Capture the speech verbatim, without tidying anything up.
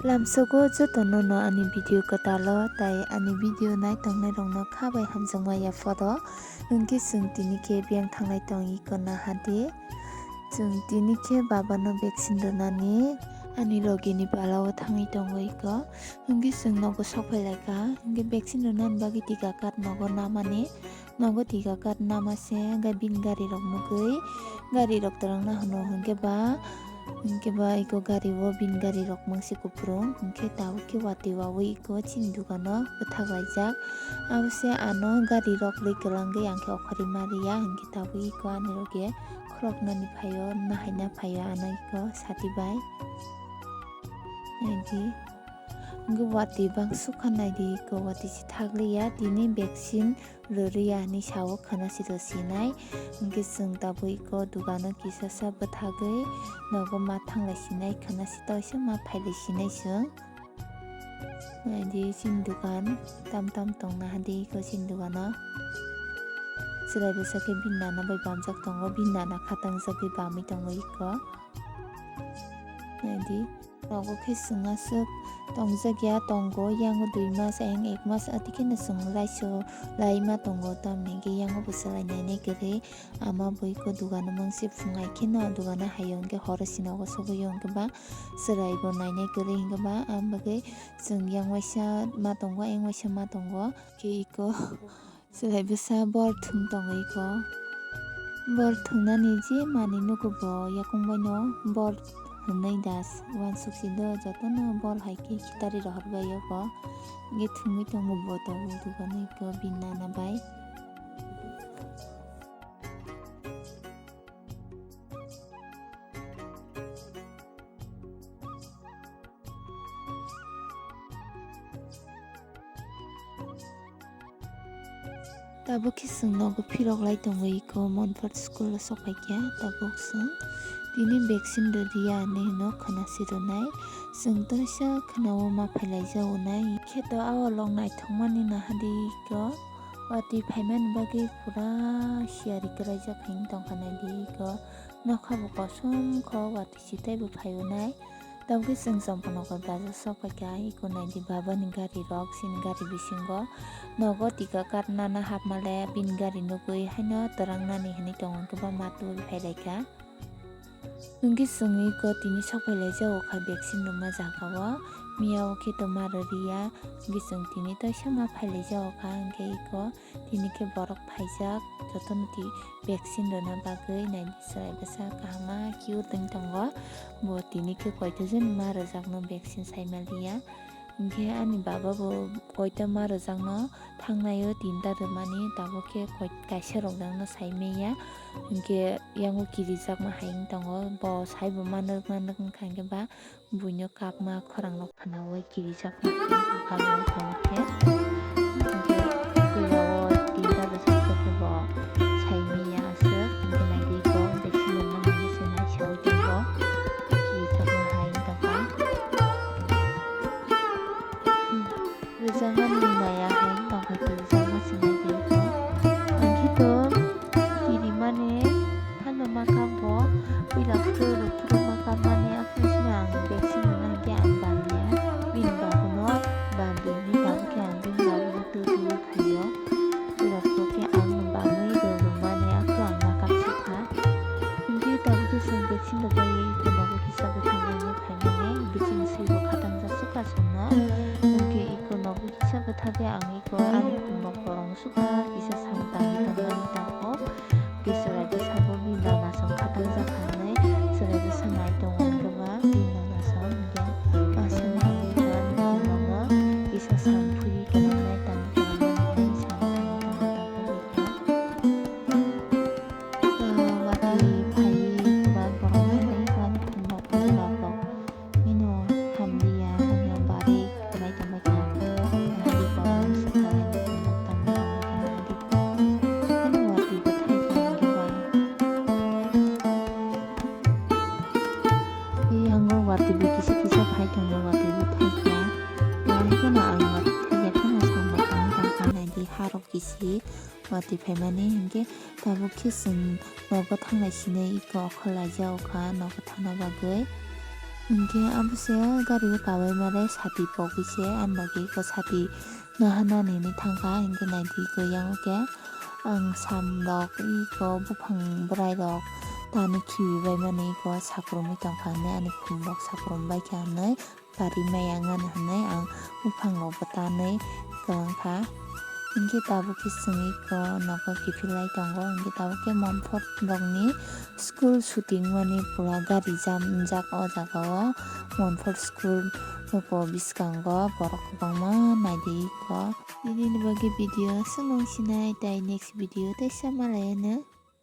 Lamsogo jotono no ani video kwtalo, tai ani video nai tongnai rokno kha bai hamjakma ya photo. Hwnkhe chwng tini khe biyang thanglai tong iko nahadi. Chwng tini khe babano vaccine rwnani ani logini palao thangwi tongo iko. Hwnkhe chwng nogo sok phai lai kha. Hwnkhe vaccine rwnani bagwi tika card nogo namani. Nogo tika card nama se, hwnkhe bini gari rok nugwi, gari rok twrwngna hwno hwnkhe ba, hwnkhe ba iko gari o bini gari rok mangsi kuphrung, hwnkhe tabuk khe watwi wawi iko chini dukano bwthak laijak. Abo se ano gari rok rwi kwlangwi ang khe okhorwi ma riya, hwnkhe tabuk iko ani rok khe khoroknani phaio, nahaina phaio ano iko sati bai. Naidi, hwnkhe watwi bang sukha naidi iko watwi se thakliya, tini vaccine rwrwi ya hinwi sao khwna siro sinai. Hwnkhe chwng tabuk iko dukano kisa sa bwthagwi nogo ma thanglai sinai khwna sito waisa ma phailai sinai chwng. Naidi chini dukan tam tam tongna hadi iko chini dukano. Chwrai bwsa khe bini nana bai bamjak tongo, bini nana khatangjagwi bamwi tongo iko. Naidi. Nogo khe chwng aswk tongjakya tongo, yango dui mas eng ek mas ati kheno chwng laiso laima tongo, tamni hwnkhe yango bo chwlai nainai kwrwi. Ama bui ko dugano mangsi phungai kheno dugano hayo hwnkhe horo sinogo sogwi hwnkhe ba chwlai bo nainai kwrwi hwnkhe ba, am bagwi chwng yang waisa ma tongo, eng waisa ma tongo khe iko. Chwlai bwsa bor thwng tongo iko. Bor thwngnani je manwi nugo bo yakung baino bor hwnwi das uansuk si do, jotono bor hai khe khitari rohor bai o bo. Hwnkhe thwngwi tongo bo tabuk dukano iko bini nana bai. Tabuk khe chwng nogo phirok lai tongo iko, Monfort school o sok pai kha tabuk chwng. Tini vaccine rwriya hinwi hwno khwna si rwnai. Chwng torsa khwnao ma phailai jago nai. Khe to a olok naithokmani nahadi iko. Watwi phaimani bagwi pura siyari kwraijak hinwi tongkha naidi iko. Nokha bo kosom kho, watwi si teibo phaibo nai. Tabukhe chwng Champaknagar bazar sok paikha, iko naidi babani gari rok, chini gari bisingo nogo tika card nana hapmale bini gari nugwi haino twrangnani hinwi tongo, hwnkhe ba ma tubui phailaikha. Hwnkhe chwng iko tini sok phailai jago kha vaccine rwma jagao, miya o khe to ma rwriya, hwnkhe chwng tini toisa ma phailai jago kha, hwnkhe iko tini khe borok phaijak jotono ti vaccine rwna bagwi, naidi chwrai bwsa kaham ma queue twng tongo, bo tini khe koito joni ma rwjakno vaccine saimaliya. Hinkhe ani baba bo koito ma rwjakno thangnai o tinta rwmani, tabuk khe koi-, kaisa rwjakno saimanya. Hinkhe yango kirijakma hai wng tongo, bo saibo manwk manwk wngkha, hinkhe ba buino kapma khorang rok phanaui kirijak khe. Hinkhe twilao tinta bwswk khe bo saimanya aswk, hinkhe naidi iko vaccine rwna hinwi se naisaui tongo. Kirijak ma hai wng tongkha. Rwjakmani maya hai wng tongkha, kirijak ma se naidi iko. Hinkhe to kirimani Hano makam bo puila phuru rok phuru makam mani aphuru sini ang vaccine rwna hinkhe ang bangya. Bini babuno bamdi hinwi tabukhe ang bini babuno twi twi phaio. Puila phuru khe ang bangwi rw rwmani aphuru ang makam sikha. Hinkhe tabukhe chwng vaccine rwbai nogo kisa bwthang rwna phaimani bichini swibo khatang jasukha chwngno. Hinkhe iko nogo kisa bwthakhe ang iko ani khumbo khorang sukha kisa sam tangwi tongmani tabuk. Kisa bai bwskango bini nana song khatang jak kha hinwi chwrai bwsa nai tongo, hwnkhe ba bini nana song hwnkhe aswk nai wngkha, ani khorang no kisa sam phuri kwlangnai, tangwi kwlangnai hinwi sam tangwi tongwi tongkha. Watwi phaiwi kwbang borok nai tongkha, ani khorang no kwchwrap rok. Bini hamya, hamya bari kwlai tongbaikha. Nahadi borok swkang ani phunuk tangwi tongbaikha, nahadi. Ani watwi bwthai khe hinkhe ba. Yango watwi bo kisa kisa phai tongo, watwi bwthai khe. Wahai kheno ang watwi thaiya kheno samung tangwi tongkha, nahadi harok kisi. Watwi phaimani hinkhe tabuk khe chwng nogo thanglai sinai iko okhorlai jago kha nogo thangna bagwi. Hinkhe abo se gari o kabai mare sati pogwi se, ani bagwi eko sati naharna nini thangkha. Hinkhe naidi eko yang khe ang sam rok eko buphang bwrai rok tani khibi bai mani eko sakrumwi tongkha hinwi ani khum rok sakrum bai kha hinwi pari maya wngani hinwi ang buphang rok bo tanwi kwlangkha. Hinkhe tabuk khe chwng eko nogo kiphilai tongo, hinkhe tabuk khe Monport rokni school shooting mani pura gari jam wngjak o jaga o. Monport school nokho bwskango borok kwbangma naidi eko. Nini bagwi video aswk nung sinai, tai next video teisa malai anw.